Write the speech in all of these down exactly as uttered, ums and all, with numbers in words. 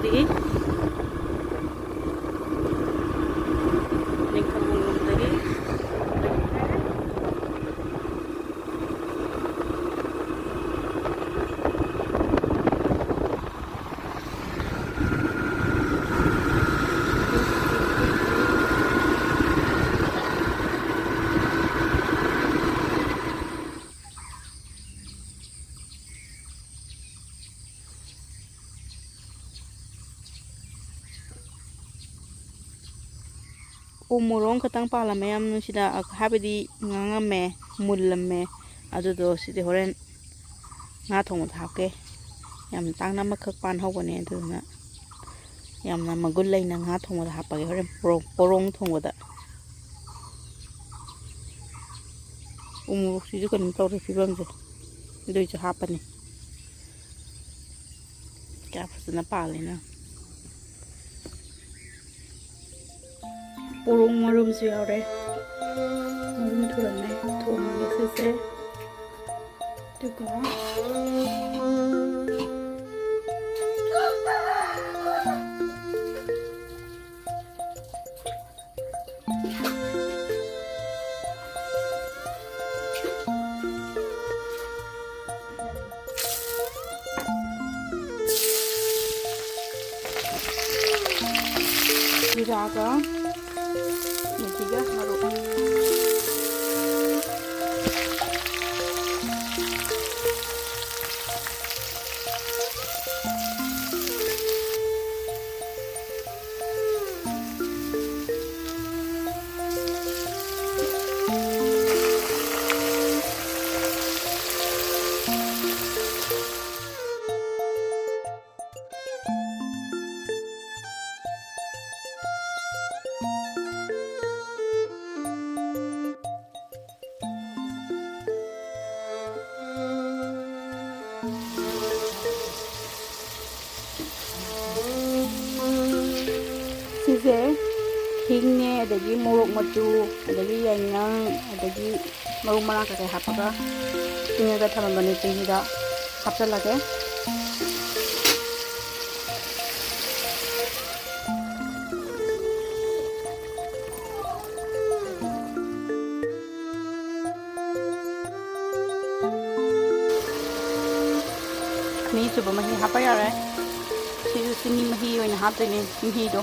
ꯁꯤꯒꯤ ꯅꯤꯡꯊꯧ ꯂꯣꯝꯗꯒꯤ ꯎ ꯃꯣꯔꯣꯛ ꯈꯛꯇꯪ ꯄꯥꯜꯂꯝꯃꯦ, ꯌꯥꯝ ꯅꯨꯡꯁꯤꯅ, ꯍꯥꯏꯕꯗꯤ ꯉꯥꯡꯉꯝꯃꯦ, ꯃꯨꯜꯂꯝꯃꯦ꯫ ꯑꯗꯨꯗꯣ ꯁꯤꯗꯤ ꯍꯣꯔꯦꯟ ꯉꯥ ꯊꯣꯡꯕꯗ ꯍꯥꯞꯀꯦ꯫ ꯌꯥꯝ ꯇꯥꯡꯅ ꯑꯃꯈꯛ ꯄꯥꯟꯍꯧꯕꯅꯦ, ꯑꯗꯨꯗꯨꯅ ꯌꯥꯝꯅ ꯃꯒꯨꯟ ꯂꯩꯅ ꯉꯥ ꯊꯣꯡꯕꯗ ꯍꯥꯞꯄꯒꯦ ꯍꯣꯔꯦꯟ, ꯄꯣꯔꯣꯡ, ꯄꯣꯔꯣꯡ ꯊꯣꯡꯕꯗ꯫ ꯎ ꯃꯣꯔꯣꯛꯁꯤꯁꯨ ꯀꯩꯅꯣ ꯇꯧꯔꯦ ꯐꯤꯕꯝꯁꯦ, ꯑꯗꯨꯏꯁꯨ ꯍꯥꯞꯄꯅꯤ꯫ ꯀꯌꯥ ꯐꯖꯅ ꯄꯥꯜꯂꯦꯅ꯫ ꯄꯣꯔꯣꯡ ꯃꯔꯨꯝꯁꯨ ꯌꯥꯎꯔꯦ꯫ ꯃꯔꯨꯝ ꯊꯨꯔꯝꯃꯦ꯫ ꯊꯣꯡꯉꯒꯦ ꯁꯤꯁꯦ꯫ ꯑꯗꯨꯒ ꯖꯤꯔꯥꯒ ꯃꯦꯊꯤꯒ ꯃꯔꯨ꯫ ꯁꯤꯁꯦ ꯍꯤꯡꯅꯦ, ꯑꯗꯒꯤ ꯃꯣꯔꯣꯛ ꯃꯆꯨ, ꯑꯗꯒꯤ ꯌꯥꯏꯉꯪ, ꯑꯗꯒꯤ ꯃꯔꯨ ꯃꯔꯥꯡ ꯀꯩꯀꯩ ꯍꯥꯞꯄꯒ ꯇꯤꯡꯉꯒ ꯊꯝꯃꯝꯕꯅꯦ꯫ ꯆꯦꯡꯁꯤꯗ ꯍꯥꯞꯆꯤꯜꯂꯒꯦ꯫ ꯃꯍꯤ ꯆꯨꯕ ꯃꯍꯤ ꯍꯥꯞꯄ ꯌꯥꯔꯦ꯫ ꯁꯤꯁꯨ ꯆꯤꯅꯤ ꯃꯍꯤ ꯑꯣꯏꯅ ꯍꯥꯞꯇꯣꯏꯅꯦ, ꯃꯍꯤꯗꯣ꯫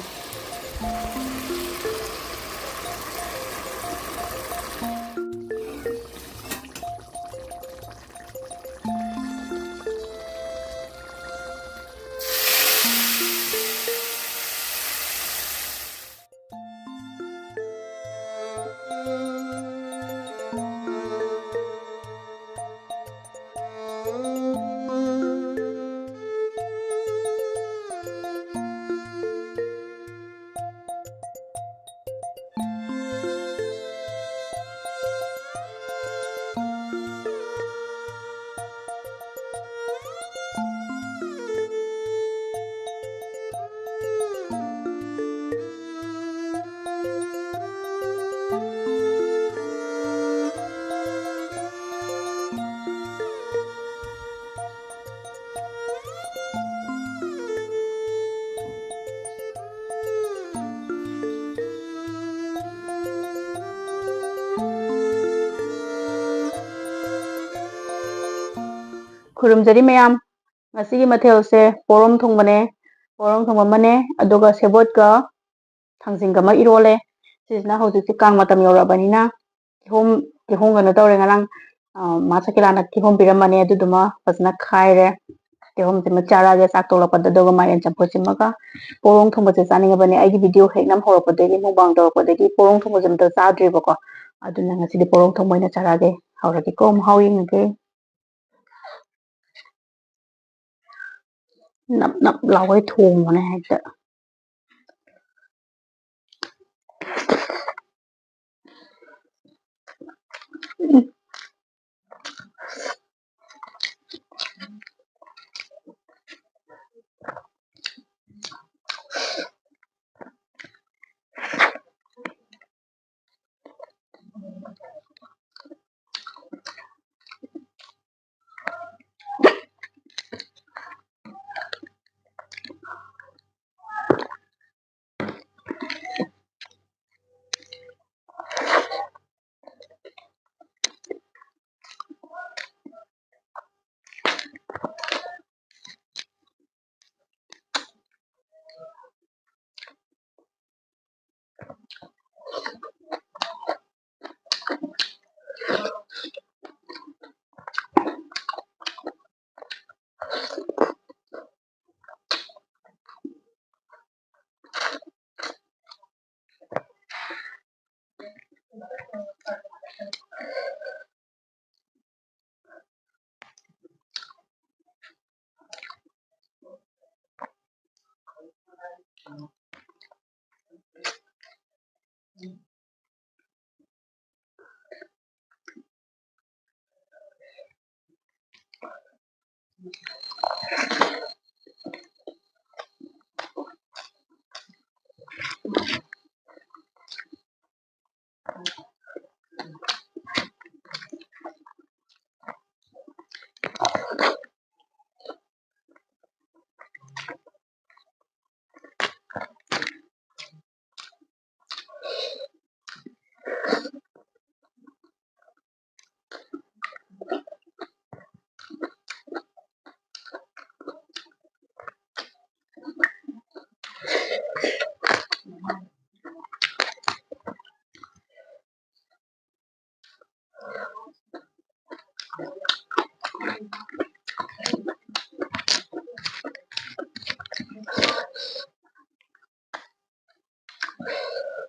ꯈꯨꯔꯨꯝꯖꯔꯤ ꯃꯌꯥꯝ꯫ ꯉꯁꯤꯒꯤ ꯃꯊꯦꯜꯁꯦ ꯄꯣꯔꯣꯝ ꯊꯣꯡꯕꯅꯦ, ꯄꯣꯔꯣꯝ ꯊꯣꯡꯕ ꯑꯃꯅꯦ, ꯑꯗꯨꯒ ꯁꯦꯕꯣꯠꯀ ꯊꯥꯡꯖꯤꯡꯒ ꯑꯃ ꯏꯔꯣꯜꯂꯦ꯫ ꯁꯤꯁꯤꯅ ꯍꯧꯖꯤꯛꯁꯦ ꯀꯥꯡ ꯃꯇꯝ ꯌꯧꯔꯛꯑꯕꯅꯤꯅ ꯀꯤꯍꯣꯝ, ꯀꯤꯍꯣꯝ ꯀꯩꯅꯣ ꯇꯧꯔꯦ꯫ ꯉꯔꯥꯡ, ꯑ, ꯃꯥ ꯁꯀꯤꯂꯥꯅ ꯀꯤꯍꯣꯝ ꯄꯤꯔꯝꯕꯅꯦ, ꯑꯗꯨꯗꯨꯃ ꯐꯖꯅ ꯈꯥꯏꯔꯦ꯫ ꯀꯤꯍꯣꯝꯁꯤꯃ ꯆꯥꯔꯛꯑꯒꯦ ꯆꯥꯛ ꯇꯣꯛꯂꯛꯄꯗ, ꯑꯗꯨꯒ ꯃꯥꯏꯔꯦꯟ ꯆꯝꯐꯨꯠꯁꯤꯃꯒ꯫ ꯄꯣꯔꯣꯡ ꯊꯣꯡꯕꯁꯦ ꯆꯥꯅꯤꯡꯉꯕꯅꯦ꯫ ꯑꯩꯒꯤ ꯚꯤꯗꯤꯑꯣ ꯍꯦꯛ ꯅꯝ ꯍꯧꯔꯛꯄꯗꯒꯤ, ꯃꯨꯛꯕꯥꯡ ꯇꯧꯔꯛꯄꯗꯒꯤ ꯄꯣꯔꯣꯡ ꯊꯣꯡꯕꯁꯦ ꯑꯝꯇ ꯆꯥꯗ꯭ꯔꯤꯕꯀꯣ꯫ ꯑꯗꯨꯅ ꯉꯁꯤꯗꯤ ꯄꯣꯔꯣꯡ ꯊꯣꯡꯕ ꯑꯣꯏꯅ ꯆꯥꯔꯛꯑꯒꯦ꯫ ꯍꯧꯔꯒꯦꯀꯣ, ꯃꯍꯥꯎ ꯌꯦꯡꯉꯒꯦ꯫ ꯅꯞ ꯅꯞ ꯂꯥꯎꯒꯩ ꯊꯣꯡꯕꯅꯦ ꯍꯦꯛꯇ꯫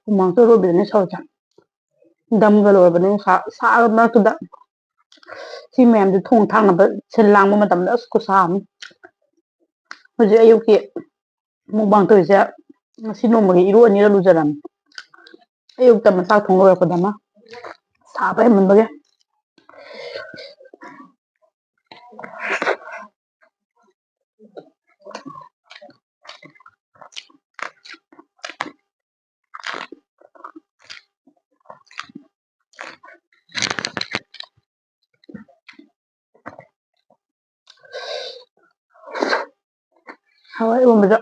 ꯍꯨꯃꯥꯡꯁꯨ ꯑꯔꯣꯏꯕꯤꯗꯅꯦ ꯁꯧꯔꯤꯁꯦ꯫ ꯗꯝꯒ ꯂꯣꯏꯔꯕꯅꯦ, ꯅꯨꯡꯁꯥ ꯁꯥꯔꯕ ꯃꯔꯛꯇꯨꯗ꯫ ꯁꯤ ꯃꯌꯥꯝꯁꯦ ꯊꯣꯡ ꯊꯥꯛꯅꯕ ꯁꯤꯜ ꯂꯥꯡꯕ ꯃꯇꯝꯗ ꯑꯁ ꯈꯨꯁꯥ ꯑꯃ꯫ ꯍꯧꯖꯤꯛ ꯑꯌꯨꯛꯀꯤ mukbang ꯇꯧꯔꯤꯁꯦ ꯉꯁꯤ ꯅꯣꯡꯃꯒꯤ ꯏꯔꯨ ꯑꯅꯤꯔꯛ ꯂꯨꯖꯔꯝꯃꯤ꯫ ꯑꯌꯨꯛꯇ ꯑꯃ, ꯆꯥꯛ ꯊꯣꯡ ꯂꯣꯏꯔꯛꯄꯗ ꯑꯃ꯫ ꯁꯥꯕ ꯍꯦꯟꯃꯟꯕꯒꯤ꯫ ꯍꯋꯥꯏ ꯏꯔꯣꯟꯕꯗ꯫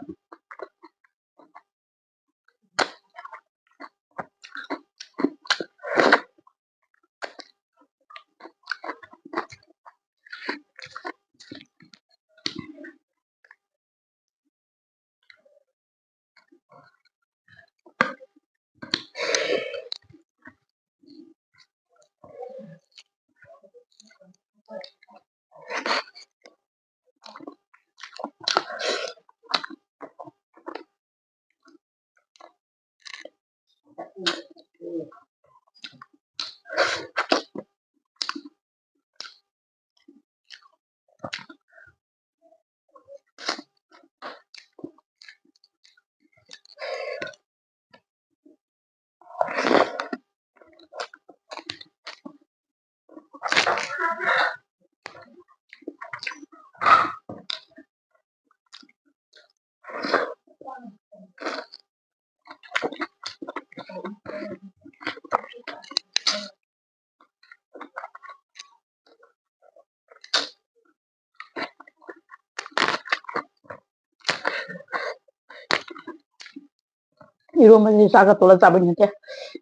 ꯏꯔꯣꯝꯕꯁꯤ ꯆꯥꯒ ꯇꯣꯠꯂ ꯆꯥꯕ ꯅꯠꯇꯦ꯫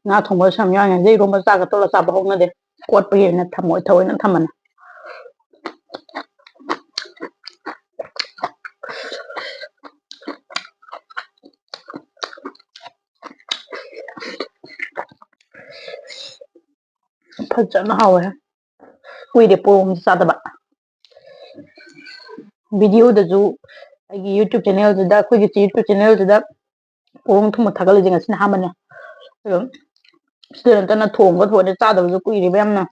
ꯉꯥ ꯊꯣꯡꯕꯁꯨ ꯌꯥꯝ ꯌꯥꯎꯔꯤꯉꯩꯗ ꯏꯔꯣꯝꯕ ꯆꯥꯒ ꯇꯣꯠꯂ ꯆꯥꯕ ꯍꯧꯅꯗꯦ꯫ ꯀꯣꯠꯄꯒꯤ ꯑꯣꯏꯅ ꯊꯝꯃꯣꯏ ꯊꯑꯣꯏꯅ ꯊꯝꯕꯅꯦ꯫ ꯐꯖꯅ ꯍꯥꯎꯋꯦ꯫ ꯀꯨꯏꯔꯦ ꯄꯣꯔꯣꯝꯁꯦ ꯆꯥꯗꯕ꯫ Video ꯗꯁꯨ, ꯑꯩꯒꯤ YouTube channel ꯁꯤꯗ, ꯑꯩꯈꯣꯏꯒꯤ YouTube channel ꯁꯤꯗ ꯄꯣꯔꯣꯝ ꯊꯣꯡꯕ ꯊꯥꯒꯠꯂꯤꯁꯦ ꯉꯁꯤꯅ ꯑꯍꯥꯟꯕꯅꯦ꯫ ꯑꯗꯣ ꯁꯤꯗ ꯅꯠꯇꯅ ꯊꯣꯡꯕ ꯊꯣꯡꯉꯦ ꯆꯥꯗꯕꯁꯨ ꯀꯨꯏꯔꯦꯕ ꯌꯥꯝꯅ꯫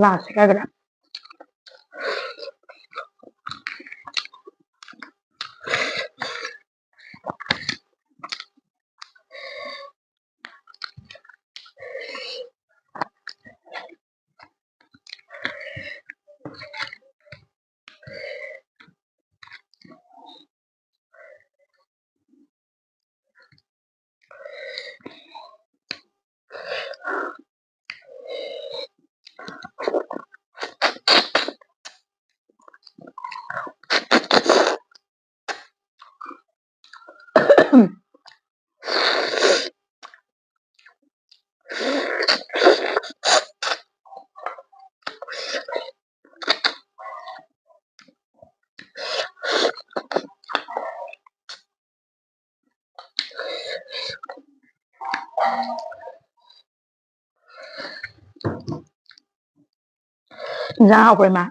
Last ꯀꯥꯏꯗꯅ꯫ ꯏꯟꯖꯥꯡ ꯍꯥꯎꯕ꯭ꯔꯣ, ꯏꯃꯥ?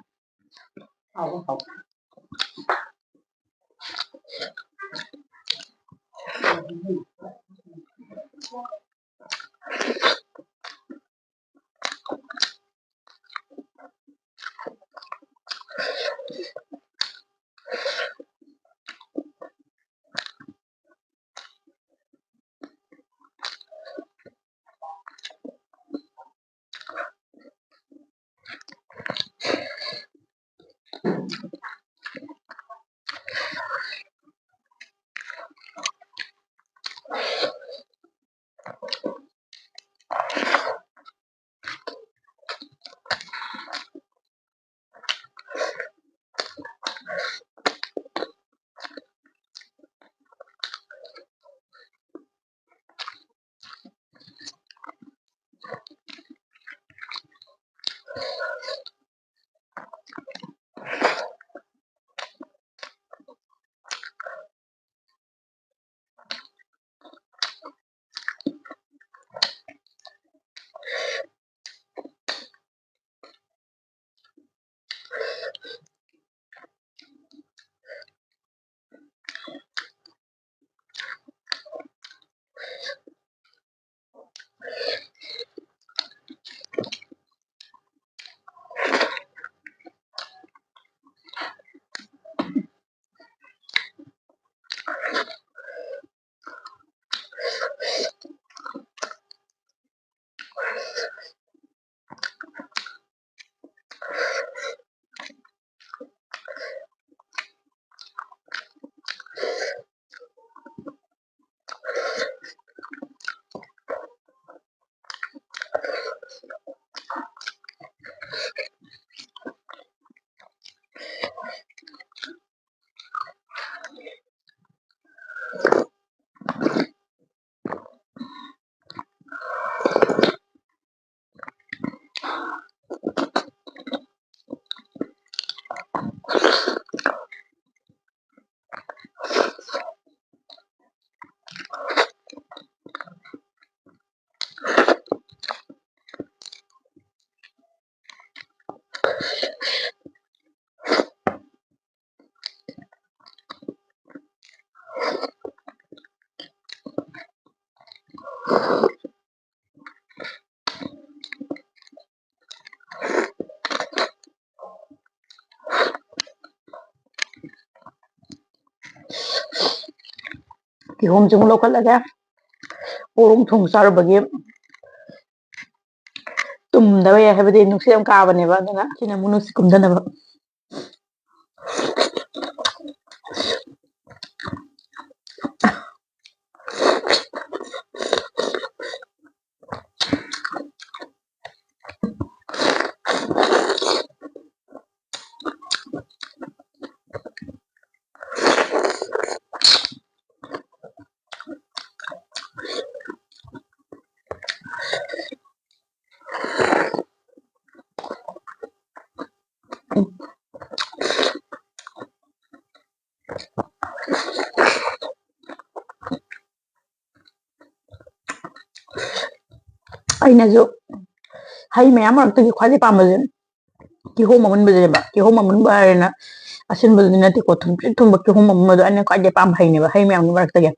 ꯀꯤꯍꯣꯝꯁꯨ ꯑꯃꯨꯛ ꯂꯧꯈꯠꯂꯒꯦ꯫ ꯄꯣꯔꯣꯡ ꯊꯣꯡ ꯆꯥꯔꯨꯕꯒꯤ ꯇꯨꯝꯗꯕ ꯌꯥꯏ, ꯍꯥꯏꯕꯗꯤ ꯅꯨꯡꯁꯤꯠ ꯌꯥꯝ ꯀꯥꯕꯅꯦꯕ, ꯑꯗꯨꯅ ꯁꯤꯅ ꯑꯃꯨꯛ ꯅꯨꯡꯁꯤꯠ ꯀꯨꯝꯗꯅꯕ꯫ ꯑꯩꯅꯁꯨ ꯍꯩ ꯃꯌꯥꯝ ꯃꯔꯛꯇꯒꯤ ꯈ꯭ꯋꯥꯏꯗꯩ ꯄꯥꯝꯕꯁꯦ ꯀꯤꯍꯣꯝ ꯑꯃꯨꯟꯕꯁꯤꯅꯦꯕ꯫ ꯀꯤꯍꯣꯝ ꯑꯃꯨꯟꯕ ꯍꯥꯏꯔꯦꯅ ꯑꯁꯤꯟꯕꯗꯨꯗꯤ ꯅꯠꯇꯦꯀꯣ, ꯊꯨꯝꯇ꯭ꯔꯤꯛ ꯊꯨꯝꯕ ꯀꯤꯍꯣꯝ ꯑꯃꯨꯟꯕꯗꯣ ꯑꯩꯅ ꯈ꯭ꯋꯥꯏꯗꯩ ꯄꯥꯝꯕ ꯍꯩꯅꯦꯕ, ꯍꯩ ꯃꯌꯥꯝꯒꯤ ꯃꯔꯛꯇꯒꯤ꯫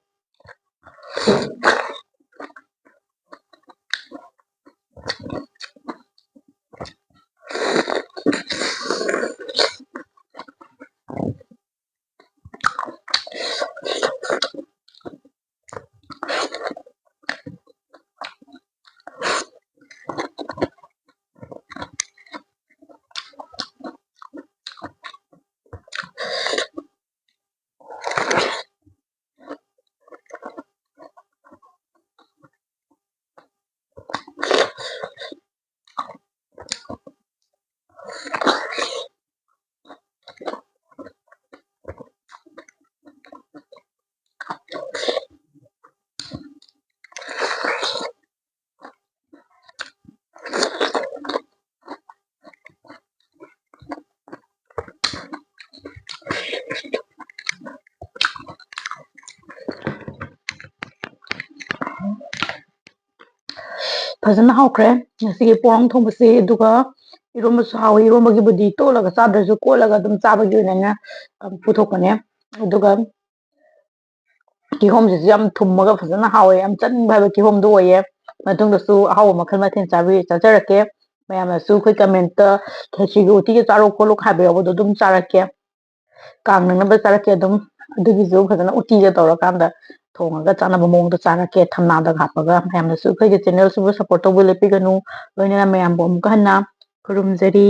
ꯐꯖꯅ ꯍꯥꯎꯈ꯭ꯔꯦ ꯉꯁꯤꯒꯤ ꯄꯣꯔꯣꯡ ꯊꯣꯡꯕꯁꯤ꯫ ꯑꯗꯨꯒ ꯏꯔꯣꯝꯕꯁꯨ ꯍꯥꯎꯋꯤ꯫ ꯏꯔꯣꯝꯕꯒꯤꯕꯨꯗꯤ ꯇꯣꯠꯂꯒ ꯆꯥꯗ꯭ꯔꯁꯨ ꯀꯣꯠꯂꯒ ꯑꯗꯨꯝ ꯆꯥꯕꯒꯤ ꯑꯣꯏꯅ ꯑꯩꯅ, ꯑ, ꯄꯨꯊꯣꯛꯄꯅꯦ꯫ ꯑꯗꯨꯒ ꯀꯤꯍꯣꯝꯁꯤꯁꯨ ꯌꯥꯝ ꯊꯨꯝꯃꯒ ꯐꯖꯅ ꯍꯥꯎꯋꯦ, ꯌꯥꯝ ꯆꯥꯅꯤꯡꯕ ꯍꯥꯏꯕ ꯀꯤꯍꯣꯝꯗꯣ ꯑꯣꯏꯌꯦ꯫ ꯃꯇꯨꯡꯗꯁꯨ ꯑꯍꯥꯎꯕ ꯃꯈꯜ ꯃꯊꯦꯜ ꯆꯥꯕꯤ-, ꯆꯥꯖꯔꯛꯀꯦ꯫ ꯃꯌꯥꯝꯅꯁꯨ ꯑꯩꯈꯣꯏ comment ꯈꯦꯆ꯭ꯔꯤꯒ ꯎꯇꯤꯒ ꯆꯥꯔꯣ ꯈꯣꯠꯂꯣ ꯍꯥꯏꯕ ꯌꯥꯎꯕꯗꯣ ꯑꯗꯨꯝ ꯆꯥꯔꯛꯀꯦ꯫ ꯀꯥꯡ ꯅꯪꯅꯕ ꯆꯥꯔꯛꯀꯦ ꯑꯗꯨꯝ꯫ ꯑꯗꯨꯒꯤꯁꯨ ꯐꯖꯅ ꯎꯇꯤꯒ ꯇꯧꯔꯀꯥꯟꯗ ꯊꯣꯡꯉꯒ ꯆꯥꯅꯕ ꯃꯑꯣꯡꯗ ꯆꯥꯔꯛꯀꯦ, ꯊꯝꯅꯥꯗ ꯍꯥꯞꯄꯒ꯫ ꯃꯌꯥꯝꯅꯁꯨ ꯑꯩꯈꯣꯏꯒꯤ ꯆꯦꯅꯦꯜꯁꯤꯕꯨ ꯁꯞꯄꯣꯔꯠ ꯇꯧꯕ ꯂꯦꯞꯄꯤꯒꯅꯨ꯫ ꯂꯣꯏꯅꯅ ꯃꯌꯥꯝꯕꯨ ꯑꯃꯨꯛꯀ ꯍꯟꯅ ꯈꯨꯔꯨꯝꯖꯔꯤ꯫